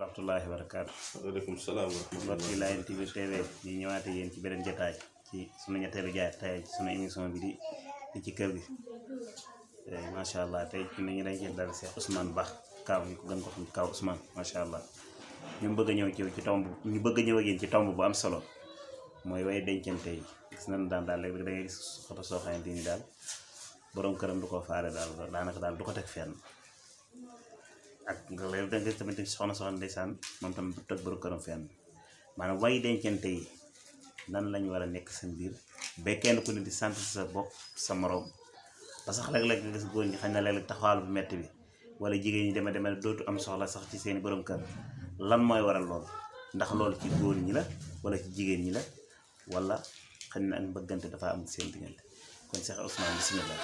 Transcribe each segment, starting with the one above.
rahmatullahi wa barakaatu. waaleykum salaam wa rahmatulah. mbokk yi Layen TV TV di ñëwaate yéen ci beneen jotaay ci sunu ñetteelu jaay tey ci sunu émission bi di ci kër gi macha allah tey ci ni ñu dañ cee dal Cheikh Ousmane Ba Kaaw ñu ko gën ko xam Kaaw Ousmane macha allah ñu bëgg a ñëw ci tomb ñu bëgg a ñëw ak yéen ci tomb bu am solo mooy way dencante yi gis nañu daal léegi da ngay gis xoto soo xamante ni daal borom këram du ko faale daal daanaka daal du ko teg fenn ak nga léegi da nga tamit soxna ndeysaan moom tam du teg borom këram fenn maanaam way dencante yi nan lañ war a nekk seen biir ba kenn ku ne di sant sa bopp sa morom ba sax léeg-léeg nga gis góor ñi xañ na léeg-léeg taxawaalu bu metti bi wala jigéen ñi deme dootu am soxla sax ci seeni borom kër lan mooy waral lool ndax loolu ci góor ñi la wala ci jigéen ñi la wala xañ na ak bëggante dafa am seen diggante kon Cheikh Ousmane bismillah.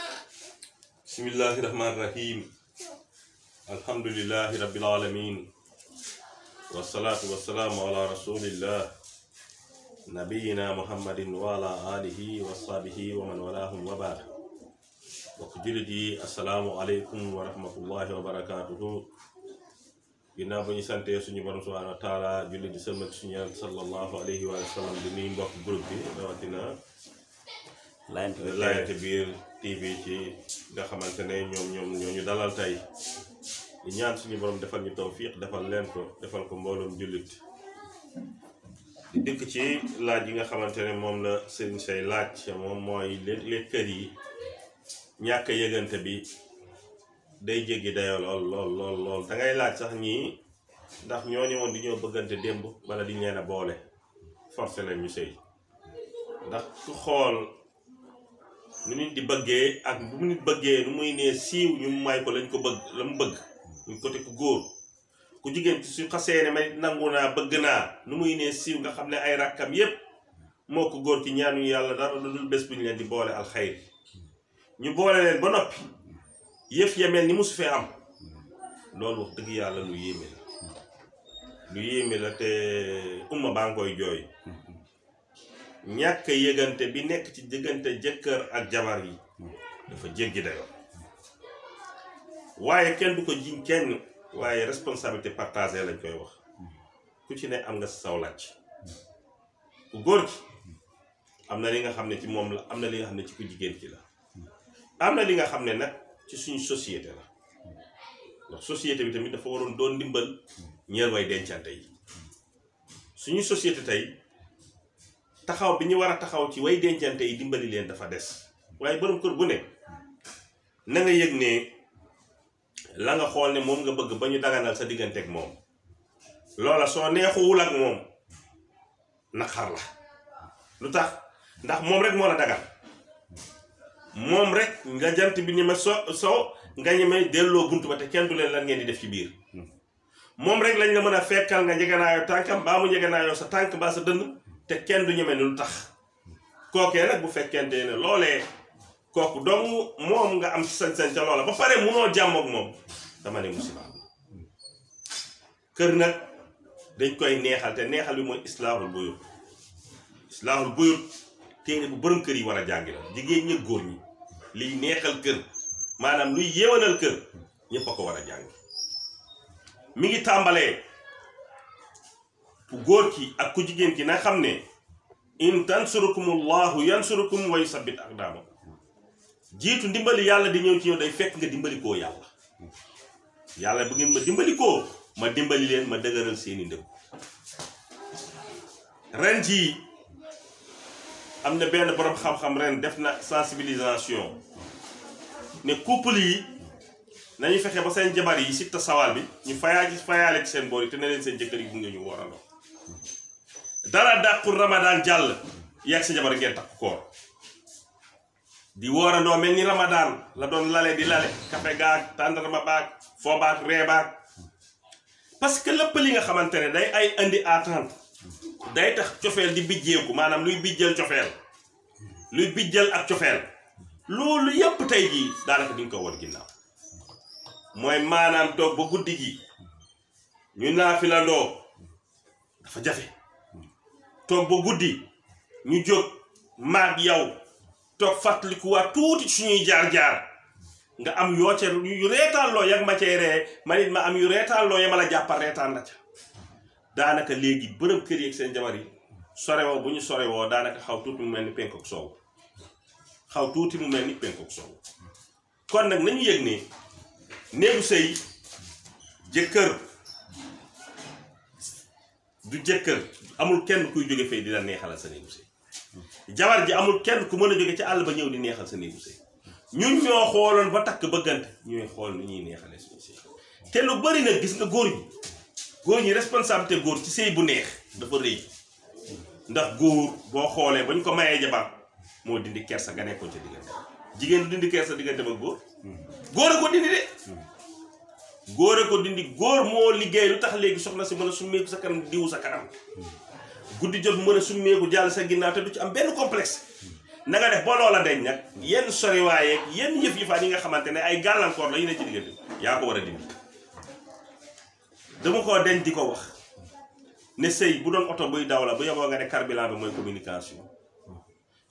bismillahi rahmaani rahim. alhamdulillahi rabbil alamin wasalaatu wasalaamu ala rasulillah nabiyina muhammadin wa ala alihi wa sahbihi wa man walahum wa baad. bokk jullit yi asalaamu aleykum wa rahmatullahi wa barakaatuhu. ginnaaw ba ñu santee suñu borom subhanahu wa taala jullit di sëlmat suñu sallallahu alayhi wa sallam di nuyu mbokk groupe bi rawatina Layen TV ci nga xamante ne ñoo ñu dalal tey di ñaan suñu borom defal ñu tawfiq defal leen ko defal ko mbooloom jullit di dëkk ci laaj yi nga xamante ne moom la sëriñ say laaj moom mooy les kër yi ñàkk yëgante bi day jéggi dayoo lool dangay laaj sax ñii ndax ñoo ñëwoon di ñoo bëggante démb wala di ñeen a boole forcé leen ñu sëy ndax ku xool nu nit di bëggee ak bu nit bëggee nu muy nee siiw ñu may ko lañ ko bëgg la mu bëgg ñu côté ku góor ku jigéen ci su xasee ne may nangu naa bëgg naa nu muy nee siiw nga xam ne ay rakkam yépp moo ko góor ci ñaanu yàlla dara lu dul bés bu ñu leen di boole alxayr ñu boole leen ba noppi yëf yemeel ni musu fee am loolu wax dëgg yàlla lu yéeme la te umma baa ngi koy jooy ñàkk yëgante bi nekk ci diggante jëkkër ak jabar yi dafa jéggi dayoo waaye kenn du ko jiñ kenn waaye responsabilité partagée lañ koy wax ku ci ne am nga saw làcc ku góor gi am na li nga xam ne ci moom la am na li nga xam ne ci ku jigéen ci la am na li nga xam ne nag ci suñu société la ndax société bi tamit dafa waroon doon ndimbal ñeel way dencante yi suñu société tey taxaw bi ñu war a taxaw ci way dencante yi dimbali leen dafa des waaye borom kër bu ne na nga yëg ne la nga xool ne moom nga bëgg ba ñu daganal sa diggante ak moom loola soo neexuwul ak moom naqar la lu tax ndax moom rek moo la dagal moom rek nga jant bi ñeme so nga ñeme delloo buntu ba te kenn du leen lan ngeen di def ci biir moom rek lañ la mën a fekkal nga njëganaayoo tànkam baa mu njëganaayoo sa tànk baa sa dënn te kenn du ñeme ni lu tax kookee nag bu fekkente ne loolee kooku dong moom nga am sañ-sañ ca loola ba pare munoo jàmm ak moom dama ne musiba kër nag dañ koy neexal te neexal bi mooy islaahul buyut téere bu borom kër yi war a jàngi la jigéen ñi góor ñi liy neexal kër maanaam luy yéwanal kër ñëpp a ko war a jàng mi ngi tàmbalee ku góor ki ak ku jigéen ki na xam ne in tansurukumullahu yansurukum wa yusabbit aqdamakum jiitu ndimbali yàlla di ñëw ci ñëw day fekk nga dimbali koo yàlla bu ngeen ma dimbali koo ma dimbali leen ma dëgëral seeni ndëb ren jii am na benn borom xam-xam ren def na sensibilisation ne couple yi nañu fexe ba seen jabar yi sitta sawal bi ñu fayaale ci seen boor yi te ne leen seen jëkkër yi bu nga ñu woorandoo dara dàqul ramadan jàll yàgg sa jabar ngeen takk koor di woorandoo mel ni ramadan la doon lale di lale café gaag tàndarma baag foo baag ree baag parce que lépp li nga xamante ne day ay indi attente day tax cofeel di bijjeeku maanaam luy bijjal cofeel luy bijjal ak cofeel loolu yépp tey jii daanaka di nga ko war ginnaaw mooy maanaam toog ba guddi gi ñu naafilandoo dafa jafe toog ba guddi ñu jóg maag yow toog fàttalikuwaat tuuti suñuy jaar-jaar nga am yoo ca yu reetaan loo yag ma cay ree man it ma am yu reetaan loo ya ma la jàppal reetaan la ca daanaka léegi bërëm kër yi ak seen jabar yi sorewoo bu ñu sorewoo daanaka xaw tuuti mu mel ni penk ak soow xaw tuuti mu mel ni penk ak soow kon nag nañu yëg ne néegu sëy jëkkër du jëkkër amul kenn kuy jóge fay di la neexalal sa néegu sëy jabar ji amul kenn ku mën a jóge ci àll ba ñëw di neexal sa néegu sëy ñun ñoo xooloon ba takk bëggante ñooy xool ni ñuy neexale suñu sëy te lu bari nag gis nga góor ñi responsabilité góor ci sëy bu neex dafa rëy ndax góor boo xoolee ba ñu ko mayee jabar moo dindi kersa nga nekkoon ca diggante jigéen du dindi kersa diggante ak góor a ko dindi de góor a ko dindi góor moo liggéey lu tax léegi soxna si mën a summeeku sa kanam diwu sa kanam guddi jot mën a summeeku jàll sa ginnaaw te du ci am benn complexe na nga def ba loola deñ nag yenn soriwaayeeg yenn yëf-yëfaan yi nga xamante ne ay gàllankoor la yu ne ci diggante yaa ko war a dindi dama koo deñ di ko wax ne sëy bu doon oto buy daw la bu yeboo nga ne carburant bi mooy communication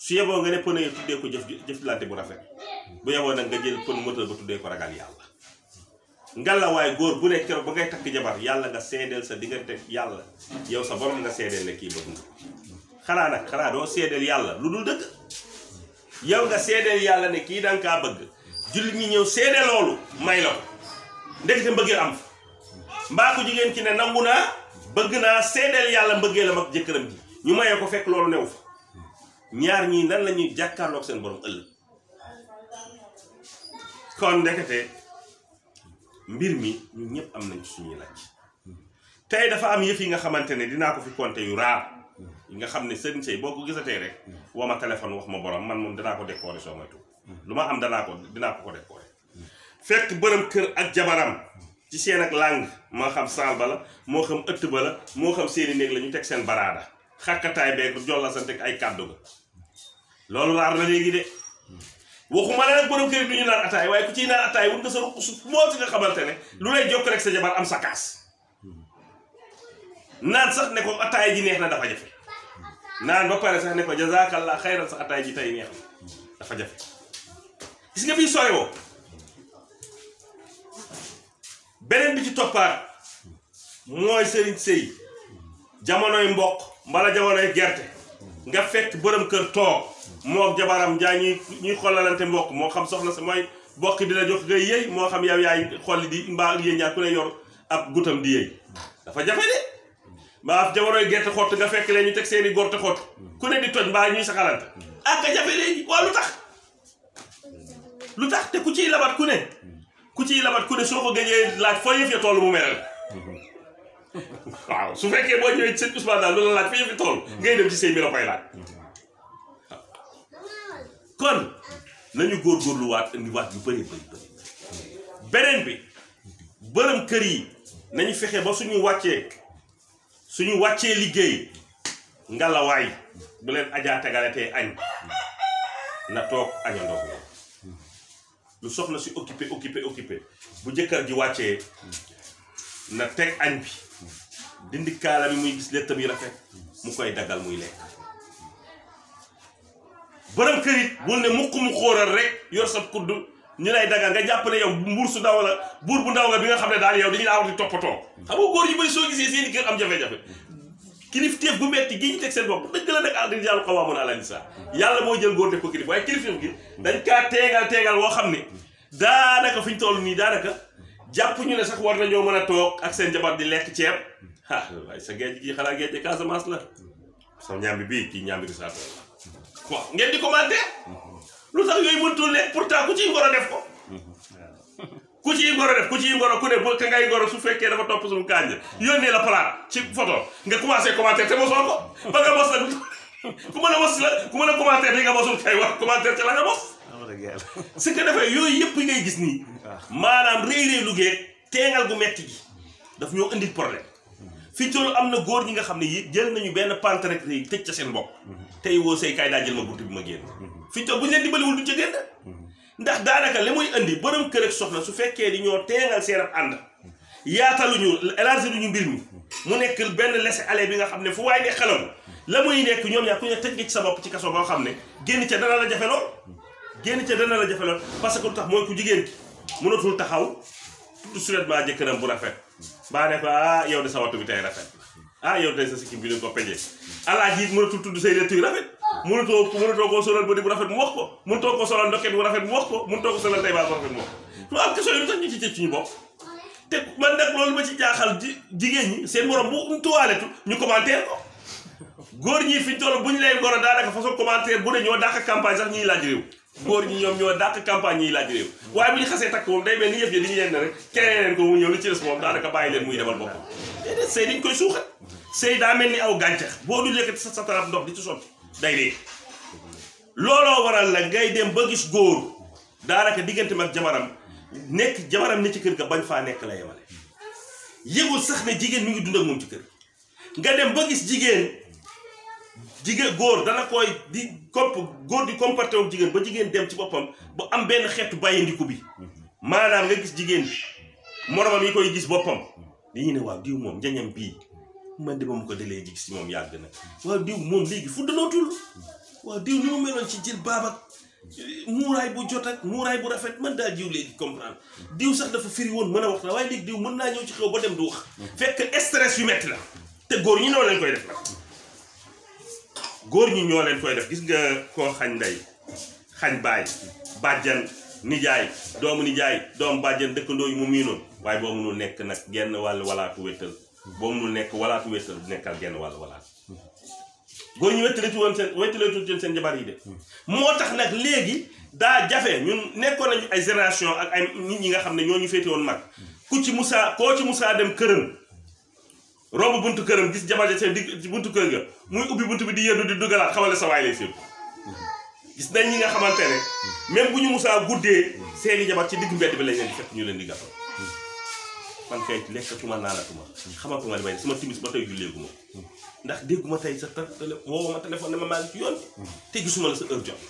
su yeboo nga ne pneu yi tuddee ko jëflante bu rafet bu yeboo nag nga jël pneu moteur ba tuddee ko ragal yàlla ngalla waaye góor bu ne keroog ba ngay takk jabar yàlla nga seedeel sa diggante yàlla yow sa borom nga seedeel ne kii bëgg nga xanaa doo seedeel yàlla lu dul dëgg yow nga seedeel yàlla ne kii danga kaa bëgg jullit ñi ñëw seedeel loolu may la ko ndekete mbëggeel am mbaa ko jigéen ci ne nangu naa bëgg naa seedeel yàlla mbëggeelam ak jëkkëram ji ñu mayee ko fekk loolu new fa ñaar ñii nan la ñuy jàkkaarloog seen borom ëllëg kon ndekete mbir mi ñun ñëpp am nañ ci suñuy laaj tey dafa am yëf yi nga xamante ne dinaa ko fi compter yu raar yi nga xam ne sëriñ sëy boo ko gisatee rek woo ma téléphone wax ma borom man moom danaa ko décorer soo moytu lu ma am dinaa ko décorer fekk bërëm kër ak jabaram ci seen ak langue moo xam saal ba la moo xam ëtt ba la moo xam seeni néeg la ñu teg seen baraada xàkkataay beeg jolla sa teg ay kàddu ga loolu raar na léegi de waxuma la nag borom kër yi du ñu naan ataay waaye ku ciy naan ataay wut nga sa ruq su moo si nga xamante ne lu lay jokk rek sa jabar am sa kaas naan sax ne ko ataay ji neex na dafa jafe naan ba pare sax ne ko jazakallah xayran sa ataay ji tey neex na dafa jafe gis nga fii sooy woo beneen bi ci toppaat mooy sëriñ sëy jamonoy mboq mbala jamonoy gerte nga fekk borom kër toog moo jabaram jaa ñuy xollalante mbokk moo xam soxna sa mooy bokk di la jox ngay yëy moo xam yow yaay xolli di mbaa yéen ñaar ku ne yor ab gutam di yëy dafa jafe de mbaa jamonoy gerte xott nga fekk leen ñu teg seeni gorte xott ku ne di toj mbaa ñuy saxalante ak a jafe léegi waaw lu tax te ku ciy labat ku ne soo ko gëjee laaj foo yëf ya toll mu melal waaw su fekkee boo ñëwee ci seen Ousmane daal loolu la laaj fa yëf ya toll ngay dem ci sëy mi la koy laaj kon nañu góorgóorluwaat indiwaat yu bëri beneen bi bërëm kër yi nañu fexe ba suñu wàccee liggéey ngalawaay bu leen ajaa tegaletee añ na toog añandoo ko lu soxna si occupé bu jëkkër ji wàccee na teg añ bi dindi kaala bi muy gis lettam yi rafet mu koy daggal muy lekk borom kër it bul ne mukk mu xóoral rek yor sa kudd ñu lay dagal nga jàpp ne yow mbuur su ndaw la buur bu ndaw nga bi nga xam ne daal yow dañu laa war di toppatoo xam nga góor yu bëri soo gisee seeni kër am jafe-jafe kilifteef gu metti gi ñu teg seen bopp dëgg la nag ar-rijaalu qawwaamuuna ala nisaa yàlla moo jël góor teg ko kilif waaye kilifteef gi dañ kaa teegal woo xam ne daanaka fi ñu toll nii daanaka jàpp ñu ne sax war nañoo mën a toog ak seen jabar di lekk ceeb waaye sa géej gi xanaa géej Casamance la sa ñaambi bii kii ñaambi Risaato waaw ngeen di commenter lu tax yooyu mëntul nekk pourtant ku ciy ngoro def ko ku ciy ngoro ku ne ba ka ngay ngoro su fekkee dafa topp suñu kànja yónnee la palaat ci photo nga commencé commenter te mosoo ko ba nga mos nag ku mën a commenter te nga mosul kay wax commenter te la nga mos ce que dafay yooyu yëpp ngay gis nii maanaam réy lu géeg teengal gu metti gi daf ñoo indil problème fi toll am na góor ñi nga xam ne yi jël nañu benn pant rek tëj ca seen bopp tey woo say kaay daa jël ma buntu bi ma génn fi toll bu ñu leen dimbaliwul du ca génn ndax daanaka li muy indi borom kër ak soxna su fekkee di ñoo teengal seen ab ànd yaataluñu élargi luñu mbir mi mu nekk benn laisser-aller bi nga xam ne fu waay ne xelam la muy nekk ñoom ñaar ku ne tëj ci sa bopp ci kaso boo xam ne génn ca dana la jafe lool parce que lu tax mooy ku jigéen ki mënatul taxaw tout subitement jëkkëram bu rafet baa ne ko yow de sa wattu bi tey rafet ah yow tey sa sikkim bi leen ko pejee alaaji it mënatul tudd say lettre yu rafet mënatoo koo solal body bu rafet mu wax ko mënatoo ko solal ndokket bu rafet mu wax ko mënatoo ko solal tay baa bu rafet mu wax ko lu am question yi lu tax ñu ci tëj suñu bopp te man nag loolu ma ci jaaxal jigéen ñi seen morom bu tuwaaletu ñu commentaire ko góor ñi fi ñu toll bu ñu leen goro daanaka façon commentaire bu ne ñoo dàq campagne sax ñuy laaj réew góor ñi ñoom ñoo dàq campagne ñuy laaj réew waaye bu ñu xasee takk moom day mel ni yëf yi li ñu yenn rek keneen leen ko mu ñëw lu ci des moom daanaka bàyyi leen muy demal boppam déedéet sëy dañ koy suuxat sëy daa mel ni aw gàncax boo du lekkati sa tarab ndox di ci sotti day dee looloo waral la ngay dem ba gis góor daanaka diggante mag jabaram ne ci kër ga bañ faa nekk la yemale yëgul sax ne jigéen mi ngi dund ak moom ci kër nga dem ba gis jigéen góor dana koy góor di comporté wu jigéen ba jigéen dem ci boppam ba am benn xeetu bàyyindiku bi maanaam nga gis jigéen bi moromam yi koy gis boppam dañuy ne waaw diw moom njañam bii man de ba mu ko delee gis si moom yàgg na waaw diw moom léegi fu danootul waaw diw ni mu meloon ci jël baabak muuraay bu jot ak muuraay bu rafet man daal jiw léegi comprendre diw sax dafa firi woon mën a wax la waaye léegi diw mën naa ñëw ci xew ba dem du wax fekk stress yu metti la te góor ñi noonu lañ koy def la góor ñi ñoo leen koy def gis nga koo xañ ndey xañ baay bàjjan nijaay doomu bàjjan dëkkandoo yu mu miinoon waaye boo mënul nekk nag genn wàll walaatu wéttal boo mënul nekk walaatu wéttal nekkal genn wàll walaatu góor ñi wéttalatu seen jabar yi de moo tax nag léegi daa jafe ñun nekkoon nañu ay génération ak ay nit ñi nga xam ne ñoo ñu féete woon mag koo ci musaa dem këram romb buntu këram gis jabar ja seen digg ci buntu kër ga muy ubbi buntu bi di yëndu di dugalaat xamale sa waay lay fépp gis nañ ñi nga xamante ne même bu ñu musaa guddee seeni jabar ci digg mbedd bi lañ leen di fekk ñu leen di gàttal man kay lekkatuma naanatuma xamatuma li may sama timis ba tey julleeguma ndax dégguma tey sa woo ma téléphone ne ma maa ngi ci yoon te gisuma la sa heure jot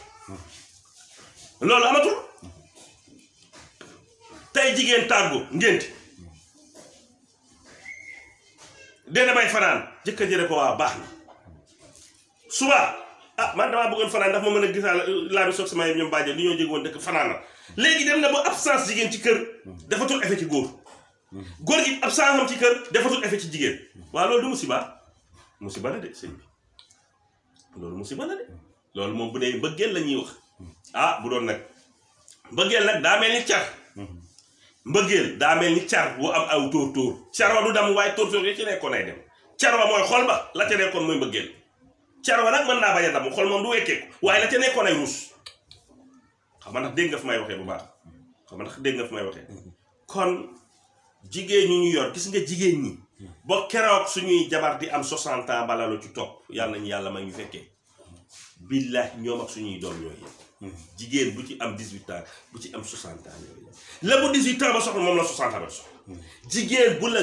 loolu amatul tey jigéen tàggu ngénti dee damay fanaan jëkkër jëre ko waa baax na suba man damaa bëggoon fanaan ndax ma mën a gisaa laa bi soog sama yem ñoom bàjje li ñoo jég woon dëkk fanaan na léegi dem na ba absence jigéen ci kër defatul effet ci góor gi absence am ci kër defatul effet ci jigéen waaw loolu du musiba la de sëñ bi loolu musiba la de loolu moom bu dee mbëggeel la ñuy wax bu doon nag mbëggeel nag daa mel ni car mbëggeel daa mel ni car bu am aw tóor carwa du dam waaye tóor ya ci nekkoon ay dem carwa mooy xol ba la ca nekkoon mooy mbëggeel carwa nag mën naa bañ a dam xol moom du wekkeeku waaye la ca nekkoon ay ruus xam nga ndax dégg nga fi may waxee bu baax kon jigéen ñi ñu yor gis nga jigéen ñi ba keroog suñuy jabar di am 60 ans bala lu ci topp yàlla nañu yàlla may ñu fekkee billahi ñoom ak suñuy doom ñooy yem jigéen bu ci am 18 ans bu ci am 60 ans ñooy yem la bu 18 ans ba soxla moom la 60 ans ba soxla jigéen bu la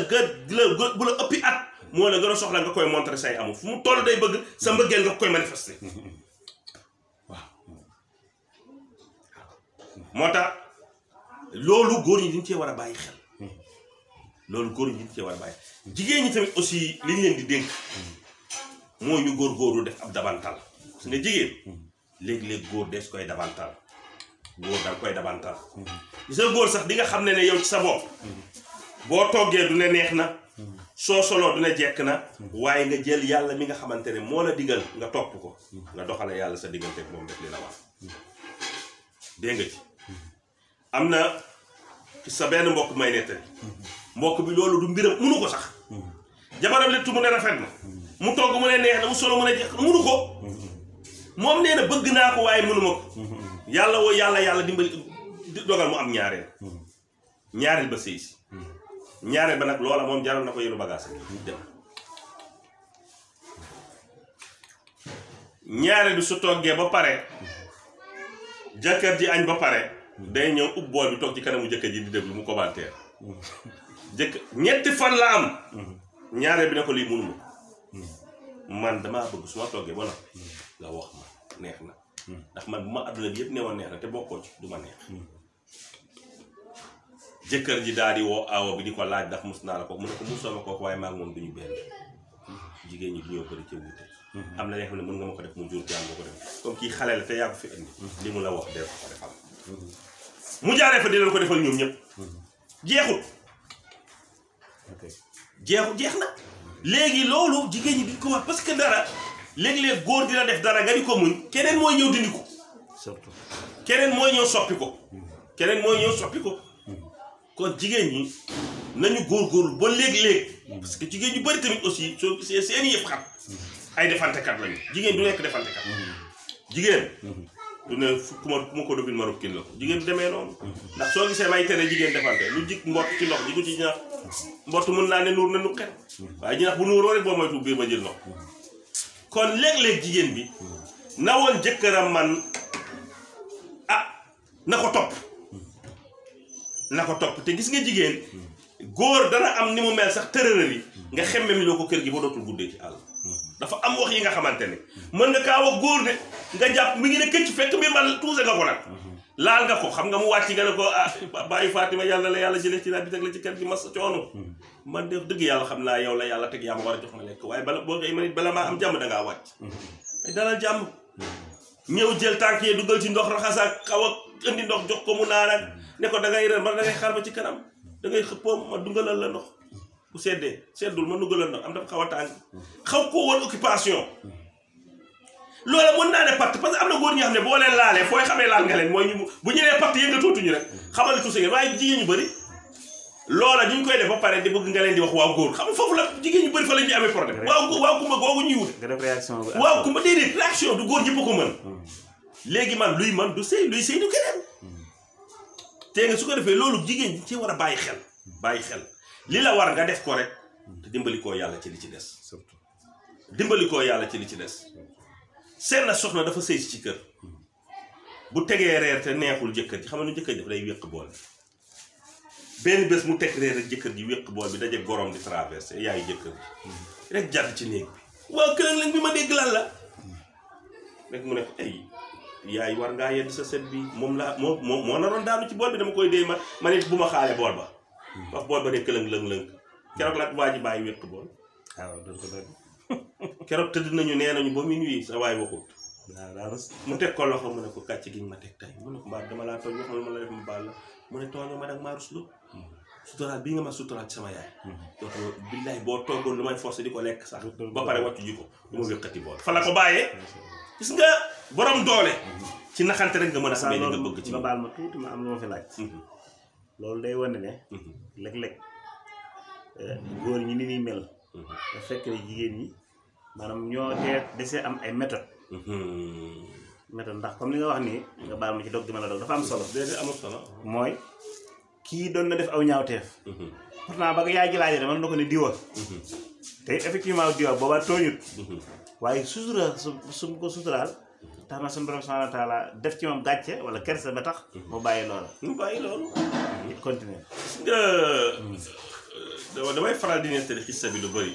ëppi at moo la gën a soxla nga koy montrer say amu fu mu toll day bëgg sa mbëggeel nga koy manifester waaw moo tax loolu góor ñi dañ cee war a bàyyi xel jigéen ñi tamit aussi li ñu leen di dénk mooy ñu góorgóorlu def ab dabantal su nga jigéen léegi-léegi góor des koy dabantal góor danga koy dabantal gis nga góor sax di nga xam ne yow ci sa bopp boo toggee du ne neex na soo soloo du ne jekk na waaye nga jël yàlla mi nga xamante ne moo la digal nga topp ko nga doxale yàlla sa diggante ak moom def li la wax dégg nga ci am na sa benn mbokk may nettali mbokk bi loolu du mbiram munu ko sax jabaram lettu mu ne rafet na mu togg mu ne neex na mu solo mu ne jekk na munu ko moom nee na bëgg naa ko waaye munuma ko yàlla dimbali dogal mu am ñaareel ba sëy si ñaareel ba nag loola moom jaral na ko yenu bagage dem ñaareel bi su toggee ba pare jëkkër ji añ ba pare day ñëw ub bool bi toog ci kanamu jëkkër ji di déglu mu commentaire ñetti fan la am ñaareel bi ne ko lii mënuma man damaa bëgg su ma toggee ba noppi nga wax ma neex na ndax man bu ma adduna bi yëpp ne woon neex na te bokkoo ci du ma neex jëkkër ji daal di woo aawo bi di ko laaj ndax mus naa la ko mu ne ko musoo ma kooku waaye maa ngi moom duñu benn jigéen ñi du ñoo bëri ci wuute am na neex ne mën nga ma ko def mu jur jàng nga ko def comme kii xale la te yaa ko fi indi li mu la wax dee ko defal mu jaaree fa di leen ko defal ñoom ñëpp jeexut jeex na léegi loolu jigéen ñi duñ ko wax parce que dara léeg-léeg góor dina def dara nga di ko muñ keneen mooy ñëw dindi ko surtout keneen mooy ñëw soppi ko keneen mooy ñëw soppi ko kon jigéen ñi nañu góorgóorlu ba léeg-léeg parce que jigéen ñu bari tamit aussi soo gisee seen yëpp xam ay defantekat lañu jigéen du nekk defantekat jigéen du ne ku ma ko dofin ma rob kin la ko jigéen du demee noonu ndax soo gisee may tere jigéen defante lu jik mbott ci ndox ji ko ci ñax mbott mën naa ne nuur na nu xet waaye jinax bu nuuroo rek boo moytu biir ma jël ndox kon léeg-léeg jigéen bi na woon jëkkëram man na ko topp te gis nga jigéen góor dana am ni mu mel sax tërërër yi nga xemme mi loo ko kër gi ba dootul guddee ci àll dafa am wax yi nga xamante ne mën nga kaa wax góor de nga jàpp mi ngi ne këcc fekk mbir man tuuse nga ko nag laal nga ko xam nga mu wàcc nga ne ko bàyyi Fatima yàlla la yàlla jëlee ci naat bi teg la ci kër gi mas coono man de dëgg yàlla xam naa yow la yàlla teg yaa ma war a jox ma lekk waaye bala boo koy ma nit bala maa am jàmm dangaa wàcc ay dalal jàmm ñëw jël tànk yee dugal ci ndox raxas ak xaw a indi ndox jox ko mu naan ak ne ko da ngay ren man da ngay xaar ba ci kanam da ngay xëppoo ma dugalal la ndox bu seddul ma dugalal ndox am dafa xaw a tàng xaw koo woon occupation loola mën naa ne patt parce que am na góor ñi xam ne boo leen laalee fooy xamee laal nga leen mooy ñu bu ñu nee patt yëngatootuñu rek xamal ne tuuti ngeen waaye jigéen ñu bëri loola ñu koy def ba pare di bëgg nga leen di wax waaw góor xam nga foofu la jigéen ñu bëri fa la ñuy amee problème waaw kumba googu ñuy wut waaw kumba déedéet réaction du góor ñëpp ko mën léegi man luy man du sëy luy sëy du keneen te nga su ko defee loolu jigéen ñi ci war a bàyyi xel li la war nga def ko rek te dimbali koo yàlla ci li ci des surtout dimbali koo yàlla ci li ci des seen na soxna dafa sëy ci kër bu tegee reer te neexul jëkkër ji xam nga nu jëkkër ji daf day wéq bool benn bés mu teg reer ak jëkkër ji wéq bool bi daje gorom di traversé yaayu jëkkër ji rek jàdd ci néeg bi waaw këram lañ bi ma dégg lan la rek mu ne ko ay yaay war ngaa yedd sa set bi moom laa moo naroon daanu ci bool bi dama koy dee ma nit bu ma xaale bool ba wax bool ba ne këlëng lëng keroog la waa ji bàyyi wéq bool waaw doon ko doon keroog tëdd nañu nee nañu ba minuit sa waay waxut mu teg ko loxo mu ne ko kàcc gi ma teg tey mu ne ko mbaa dama laa tooñ wax ma la def ma baal la mu ne tooñoo ma dag maa ruslu suturaal bii nga ma suturaal ci sama yaay dootu billaay boo toggoon lu may forcé di ko lekk sax ba pare wàccu ji ko du ma wéqati bool fa la ko bàyyee gis nga borom doole ci naxante rek nga mën a xamee li nga bëgg ci nga baal ma tuuti ma am lu ma fi laaj loolu day wane ne léeg-léeg góor ñi ni ñuy mel da fekk ne jigéen ñi maanaam ñoo desee am ay méthode ndax comme li nga wax nii nga baal ma ci dog gi ma la dog dafa am solo déedéet amul solo mooy kii doon na def aw ñaawteef pourtant ba yaay ji laajee de mën na ko ne diwa te effectivement diwa booba tooñut waaye sutura su ko suturaal tax na suñu borom subhanahu wa taala def ci moom gàcce wala kersa ba tax mu bàyyi loolu it continuer nga damay faral di nettali xissa bi lu bëri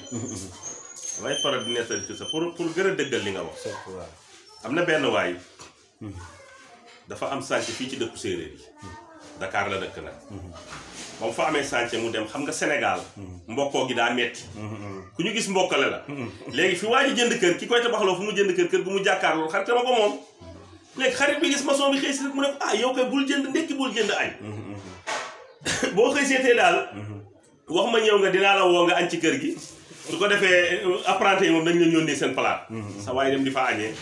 damay faral di nettali xissa pour gën a dëggal li nga wax am na benn waay dafa am sànce fii ci dëkku séeréer yi Dakar la dëkk nag moom fa amee sànce mu dem xam nga Sénégal mbokkoo gi daa metti ku ñu gis mbokkale la léegi fi waa ji jënd kër ki koy tabaxloo fu mu jënd kër gu mu jàkkaarloo xarit ma ko moom léegi xarit bi gis maçon bi xëy si rek mu ne ko yow koy bul jënd ndekki bul jënd añ boo xëy seetee daal wax ma ñëw nga dinaa la woo nga añ ci kër gi su ko defee apprenti yi moom dañ leen yónnee seen palaat sa waaye dem di fa añee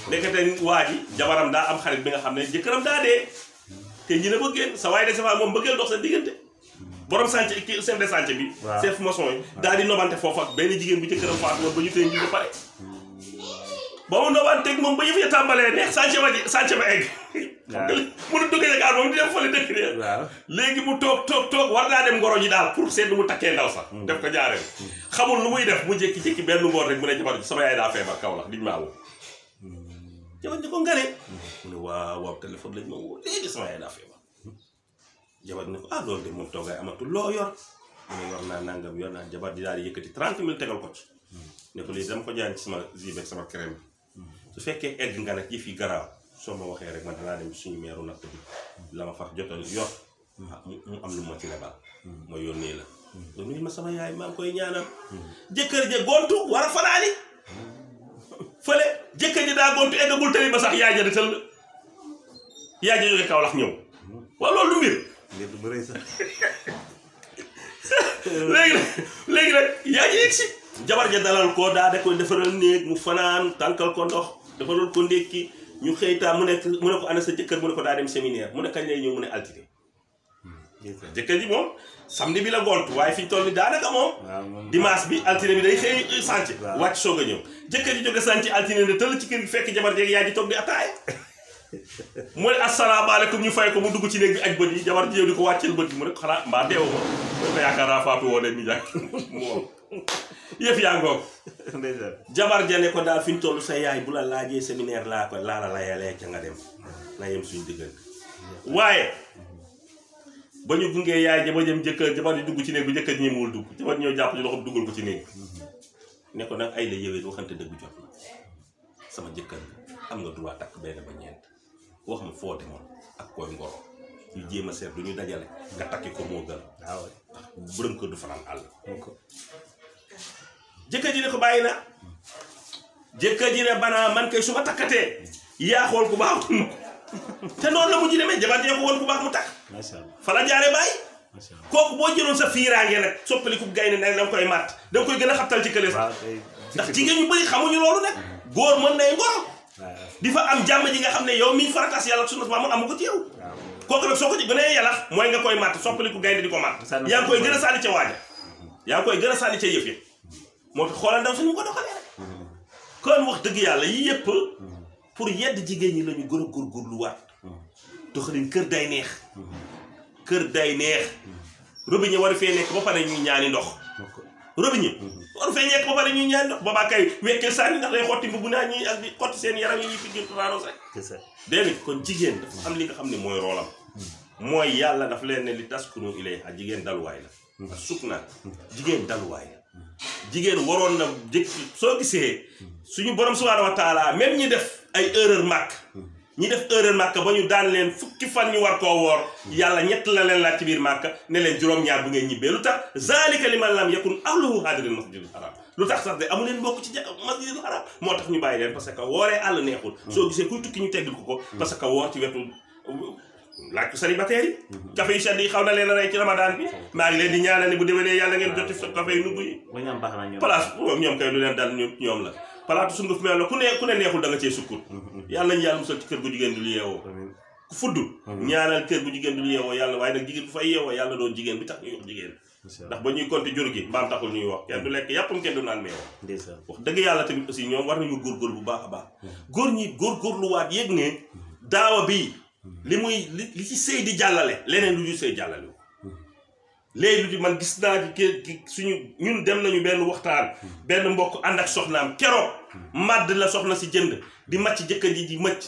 ndekete waa ji jabaram daa am xarit bi nga xam ne jëkkëram daa dee te ñi ne ba génn sa waaye de sa fa moom bëggeel dox seen diggante borom sànce ki chef de sànce bi chef maçon yi daal di nobante foofu ak benn jigéen bu jëkkëram faatu woon ba ñu tey nji ba pare ba mu nobanteeg moom ba yëf ya tàmbalee neex sànce ba egg mënu duggee Dakar moom di dem fële dëkk de léegi mu toog war naa dem ngoro ji daal pour seet lu mu takkee ndaw sax def ko jaareel xamul lu muy def mu jékki-jékki benn ngoor rek mu ne jabar sama yaay daa feebar kaw la diñ maa woo jabar ni ko ngare mu ne waaw téléphone lañ ma woo léegi sama yaay daa feebar jabar ne ko loolu de moom toogaay amatul loo yor mu ne yor naa nangam yor naa jabar di daal di yëkkati 30 000 tegal ko ci ne ko lii dama ko jaay ci sama zibeeg sama crème su fekkee egg nga nag yëf yi garaaw soo ma waxee rek man danaa dem suñu meeru natt bi la ma fax jotal yor mu am lu ma ci lebal ma yónnee la nga nuyu ma sama yaay maa ngi koy ñaanal jëkkër ja gontu war a fanaani fële jëkkër ji daa gontu eggagul tëri ba sax yaay ja di tëll yaay ja jóge Kaolack ñëw waaw loolu mbir du bëri sax léegi nag yaay ja yegg si jabar ja dalal ko daa da koy defaral néeg mu fanaan tànkal ko ndox defaral ko ndékki ñu xëytaa mu ne ko ana sa jëkkër mu ne ko daa dem séminaire mu ne kañ lay ñëw mu ne altine jëkkër ji moom samedi bi la gont waaye fi ñu toll ni daanaka moom dimanche bi altine bi day xëy sànc wàcc soog a ñëw jëkkër ji jóge sànc altine ne tëll ci kër gi fekk jabar jeeg yaa ji toog di ataaya mu ne asalaamaaleykum ñu fay ko mu dugg ci néeg bi aj bët yi jabar ji yow di ko wàcceel bët yi mu ne ko xanaa mbaa deewu ma mu ne ko yaakaar naa faatu woo leen ni jàng moom yëf yaa ngoog jabar ja ne ko daal fi ñu toll sa yaay bu la laajee séminaire laa ko laa la layalee ca nga dem na yem suñu diggante waaye ba ñu gungee yaay ja ba jëm jëkkër jabar di dugg ci néeg bi jëkkër ji ñemewul dugg jabar ñëw jàpp ci loxoom dugal ko ci néeg bi ne ko nag ay la yëwee waxante dëgg jot na sama jëkkër am nga droit takk benn ba ñeent wax ma foo demoon ak koy ngoro ñu jéem a seet du ñu dajale nga takki ko moo gën waaw ndax bërëm kër du fanaan àll jëkkër ji ne ko bàyyi na jëkkër ji ne banaa man kay su ma takkatee yaa xool ku baax ma te noonu la mujj demee jabar jee ko woon ku baax mu takk fa la jaare bàyyi kooku boo jëloon sa fiiraange nag soppaliku gaynde nag da nga koy màtt da nga koy gën a xabtal ci kële ndax jigéen ñu bëri xamuñu loolu nag góor mën nay ngoro di fa am jàmm ji nga xam ne yow miy farataas yàlla sunna ba amu ko ci yow kooku nag soo ko ci gënee yàlla mooy nga koy màtt soppaliku gaynde di ko màtt yaa ngi koy gën a sànni ca waaja yaa ngi koy gën a sànni ca yëf yi moo tax xoolal ndaw suñu ko doxalee rek kon wax dëgg yàlla yi yëpp pour yedd jigéen ñi la ñu gën a góorgóorlu waat doxalin kër day neex kër day neex robinet war fee nekk ba pare ñuy ñaani ndox robinet war fee nekk ba pare ñuy ñaani ndox boobaa kay wekkee sànni ndax day xotti mbubb naa ñi ak di xotti seen yaram yi fi gën raaros rek dégg kon jigéen dafa am li nga xam ne mooy roolam mooy yàlla daf leen ne li taskunu ilayha jigéen daluwaay la suk naa jigéen daluwaay la jigéen waroon na jëkk soo gisee suñu borom subhanahu wa taala même ñi def ay erreur màkk ñi def erreur màkk ba ñu daan leen fukki fan ñu war koo woor yàlla ñett la leen laaj ci biir màkk ne leen juróom-ñaar bu ngeen ñibbee lu tax zalika liman lam yakun ahluhu hadiril masjidil haram lu tax sax de amu leen bokk ci masjidil haram moo tax ñu bàyyi leen parce que wooree àll neexul soo gisee kuy tukki ñu teggil ko parce que woor ci wetu laaj ko célibataire yi café yu sedd yi xaw na leen a rey ci ramadan bi maa ngi leen di ñaanal ni bu déwénee yàlla ngeen joti sa café yu nugg yi place ñoom kay lu leen dal ñoom la palaatu sunguf mel la ku ne neexul da nga cee sukkut yàlla ñu yàlla musal ci kër gu jigéen du lu yeewoo ku fudd ñaanal kër gu jigéen du lu yeewoo yàlla waaye nag jigéen bu fay yeewoo yàlla doon jigéen bi tax ñuy wax jigéen ndax ba ñuy compter jur gi mbaam taxul ñuy wax kenn du lekk yàppam kenn du naan meew wax dëgg yàlla tamit aussi ñoom war nañu góorgóorlu bu baax a baax góor ñi góorgóorluwaat yéeg ne daawa bi li ci sëy di jàllale leneen lu ñu sëy jàllale léegi lu di man gis naa ci suñu ñun dem nañu benn waxtaan benn mbokk ànd ak soxnaam keroog màdd la soxna si jënd di màcc jëkkër ji di mëcc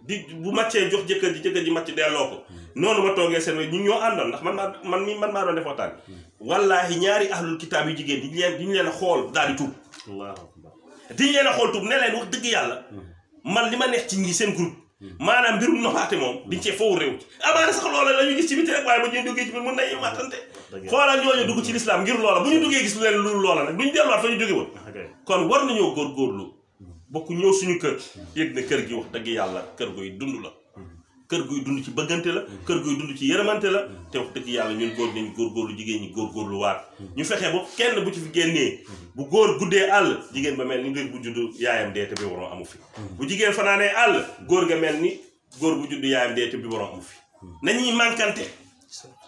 di bu màccee jox jëkkër ji màcc delloo ko noonu ma toogee seen ñu ñoo àndoon ndax man maa doon def waxtaan wallaahi ñaari ahlul kitaab yu jigéen diñu leen a xool daal di tuub diñu leen a xool tuub ne leen wax dëgg yàlla man li ma neex ci ñi seen groupe maanaam mbirum noxaate moom diñ cee foofu réew amaana sax loola la ñu gis ci biti rek waaye ba ñuy duggee ci biir mun nañu màttante xoolal ñooñu dugg ci lislaam ngir loola bu ñu duggee gis lu leen lu loola nag duñu delluwaat fa ñu jóge woon kon war nañoo góorgóorlu bokk ñëw suñu kër yëg ne kër gi wax dëgg yàlla kër guy dund la kër guy dund ci bëggante la kër guy dund ci yërëmante la te wax dëgg yàlla ñun góor nañu góorgóorlu jigéen ñi góorgóorlu waat ñu fexe ba kenn bu ci fi génnee bu góor guddee àll jigéen ba mel ni ngir bu judd yaayam dee te bi waroon amu fi bu jigéen fanaanee àll góor nga mel ni góor bu judd yaayam dee te bi waroon amu fi nañuy mànkante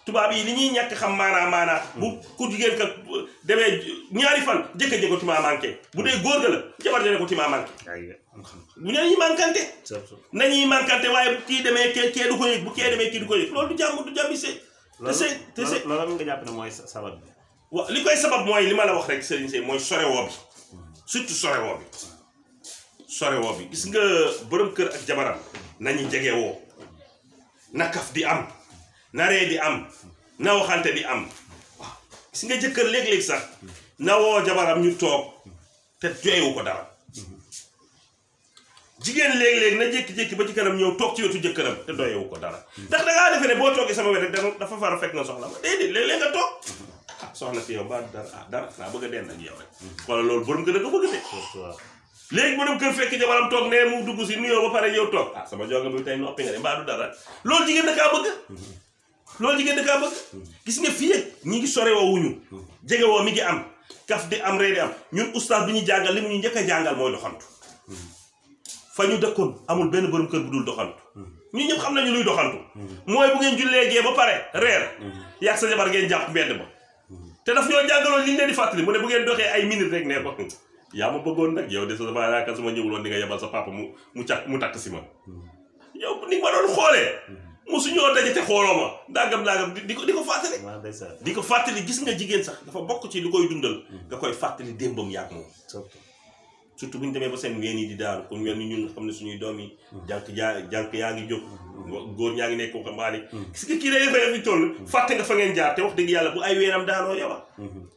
tubaab yi li ñuy ñàkk xam maanaa bu ku jigéen ka demee ñaari fan jëkkër ji ko timaa manqué bu dee góor ga la jabar ja ne ko timaa manqué bu nañuy mànkante nañuy mànkante waaye bu kii demee kee du ko yëg bu kee demee kii du ko yëg loolu du jàmm du jàmmi sëy te sëy loolu nga jàpp ne mooy sabab bi waaw li koy sabab mooy li ma la wax rek sëriñ sëy mooy sorewoo bi surtout sorewoo bi gis nga borom kër ak jabaram nañu jegewoo na kaf di am na ree di am na waxante di am waaw gis nga jëkkër léeg-léeg sax na woo jabaram ñu toog te joyewu ko dara jigéen léeg-léeg na jékki-jékki ba ci kanam ñëw toog ci wetu jëkkëram te doyewu ko dara ndax dangaa defe ne boo toogee sama wet rek dafa far a fekk na soxla ma déedéet léeg-léeg nga toog soxna si yow ba dara naa bëgg a dend ak yow rek wala loolu borom kër da ko bëgg de léegi borom kër fekk jabaram toog ne mu dugg si nuyoo ba pare yow toog sama jonga bi tey noppi nga de mbaa du dara loolu jigéen da kaa bëgg gis nga fii ñi ngi sorewoo wuñu jegewoo mi ngi am kaf di am ree di am ñun oustaz bi ñu jàngal li mu ñu njëkk a jàngal mooy doxantu fa ñu dëkkoon amul benn borom kër bu dul doxantu ñun ñëpp xam nañu luy doxantu mooy bu ngeen jullee gee ba pare reer yàgg sa jabar ngeen jàpp mbedd ba te daf ñoo jàngaloon li ñu leen di fàttali mu ne bu ngeen doxee ay minutes rek ne ko yaa ma bëggoon nag yow de sa sama yaakaar su ma ñëwul woon di nga yebal sa papa mu takk si ma yow ni ma doon xoolee musu ñoo daje te xooloo ma dàggam di ko fàttali di ko fàttali gis nga jigéen sax dafa bokk ci lu koy dundal nga koy fàttali démbam yaag moom surtout bu ñu demee ba seen ween yi di daanu ku mel ni ñun nga xam ne suñuy doom yi jànk yaa ngi jóg góor ñaa ngi nekk ko mbaani gis nga kii day defee fi toll fàtte nga fa ngeen jaar te wax dëgg yàlla bu ay weenam daanoo yow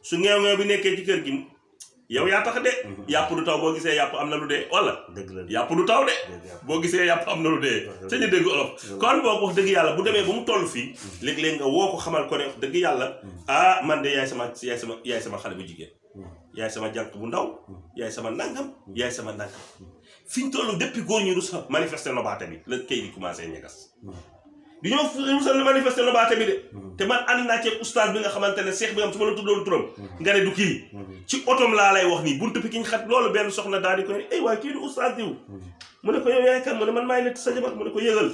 su ngeew bi nekkee ci kër gi yow yaa tax de yàpp du taw boo gisee yàpp am na lu dee wala yàpp du taw de boo gisee yàpp am na lu dee ca ñu dégg olof kon boo ko wax dëgg yàlla bu demee ba mu toll fii léeg-léeg nga woo ko xamal ko ne wax dëgg yàlla ah man de yaay sama xale bu jigéen yaay sama jànk bu ndaw yaay sama nangam yaay sama nangam fi ñu toll depuis góor ñu rus manifester nobaate bi la kay di commencé ñegas di ñoo rusal manifester nobaate bi de te man ànd naa ci oustaz bi nga xamante ne seex bi nga xam su ma la tuddoon turam nga ne du kii ci otom laa lay wax nii buntu Pikine xat loolu benn soxna daal di koy ay waaye kii du oustaz diw mu ne ko yow yaay kan mu ne man maay nett sa jabar mu ne ko yëgal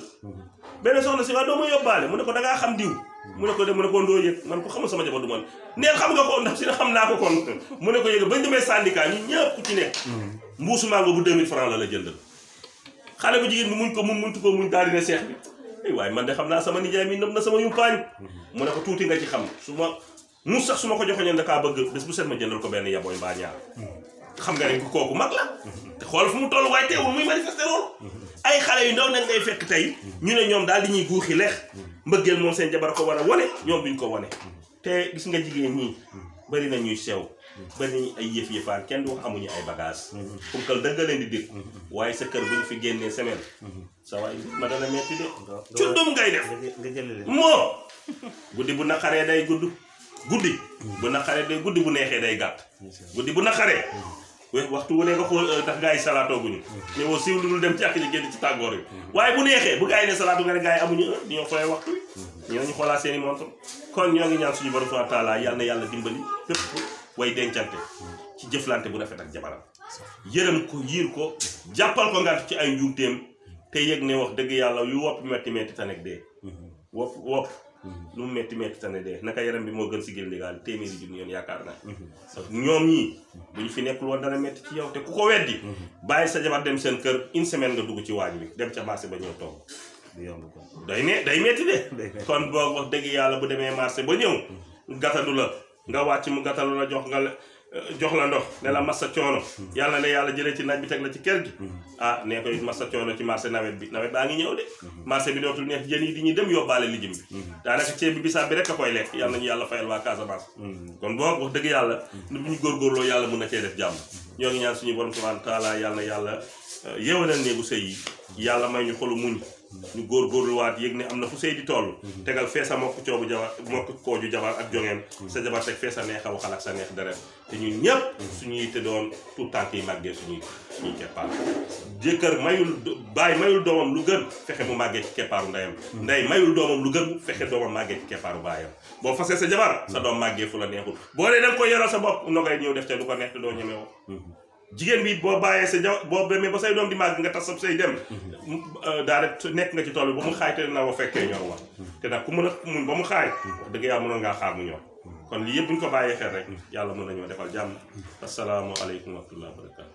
benn soxna si waa doo ma yóbbaale mu ne ko da ngaa xam diw mu ne ko ndoo yëg man ko xamul sama jabar du man neen xam nga ko ndax si na xam naa ko kon mu ne ko yëgal bañ demee syndicat ñi ñëpp ku ci nekk mbuusu mango bu 2000 francs la jëndal xale bu jigéen bi muñ ko muñtu ko muñ daal di ne seex bi ay waaye man de xam naa sama nijaay mi nëb na sama yumpaañ mu ne ko tuuti nga ci xam su ma ko joxoñoon da kaa bëgg bés bu set ma jëndal ko benn yabooy mbaa ñaar xam nga ne kooku mag la te xool fu mu toll waaye teewul muy manifester loolu ay xale yu ndaw nag ngay fekk tey ñu ne ñoom daal di ñuy guuxi leex mbëggeel moom seen jabar ko war a wane ñoom duñ ko wane te gis nga jigéen ñi bari na ñuy sew bari nañu ay yëf-yëfaan kenn du wax amuñu ay bagage pour dëgg leen di dégg waaye sa kër bu ñu fi génnee semaine sa waay ma dana metti de cundum ngay def moo guddi bu naqaree day gudd guddi bu naqaree day guddi bu neexee day gàtt guddi bu naqaree waxtu wu ne nga xool ndax gars yi salaatoo guñu ñëwoo siiw lu dul dem ci ak li génn ci tàngoor yi waaye bu neexee bu gars yi ne salaatu nga ne gars yi amuñu di ñoo fooy waxtu wi ñu xoolaat seen i montre kon ñoo ngi ñaan suñu borom subhanahu wa taala yal na yàlla dimbali fépp way dencante ci jëflante bu rafet ak jabaram yërëm ko yiir ko jàppal ko ngant ci ay njuumteem te yëg ne wax dëgg yàlla yu wopp metti tanek dee wopp lu mu metti tane dee naka yaram bi moo gën si gil ndigaal téeméeri junni yoon yaakaar naa ñoom ñii bu ñu fi nekkul woon dana metti ci yow te ku ko weddi bàyyi sa jabar dem seen kër une semaine nga dugg ci waañ bi dem ca marché ba ñëw toog day metti de kon boog wax dëgg yàlla bu demee marché ba ñëw gàttandu la nga wàcc mu gàttandu la jox la ndox ne la massa coono yàlla ne yàlla jëlee ci naaj bi teg la ci kër gi ah nee ko it massa coono ci marché nawet baa ngi ñëw de marché bi dootul neex jën yi di ñuy dem yóbbaale lijjëm bi daanaka ceeb bi bisaab bi rek a koy lekk yàlla nañu yàlla fayal waa Casamance kon boo wax dëgg yàlla nu bu ñu góorgóorloo yàlla mun na cee def jàmm ñoo ngi ñaan suñu borom subhanahu wa taala yàlla na yàlla yeewanal néegu sëy yi yàlla may ñu xolu muñ ñu góorgóorluwaat yëg ne am na fu sëy di toll tegal fee sa mokk kooju jabar ak jongeem sa jabar teg fee sa neex a waxal ak sa neex deret te ñun ñëpp suñu yitte doon tout tànk yi màggee suñuy keppaar jëkkër bàyyi mayul doomam lu gën fexe mu màggee ci keppaaru ndeyam ndey mayul doomam lu gën fexe doomam màggee ci keppaaru baayam boo fasee sa jabar sa doom màggee fu la neexul boo dee danga koy yoral sa bopp nogay ñëw def te du ko neex te doo ñemewoo jigéen bi boo bàyyee sa boo demee ba say doom di màgg nga tas sa say dem daal nekk nga ci tool bi ba mu xaay te na wa fekkee ñor wa te nag ku mën a muñ ba mu xaay wax dëgg yàlla mënoon ngaa xaar mu ñor kon lii yëpp bu ñu ko bàyyee xel rek yàlla mën nañoo defal jàmm assalaamu aleykum wa rahmatullahi wa barakatu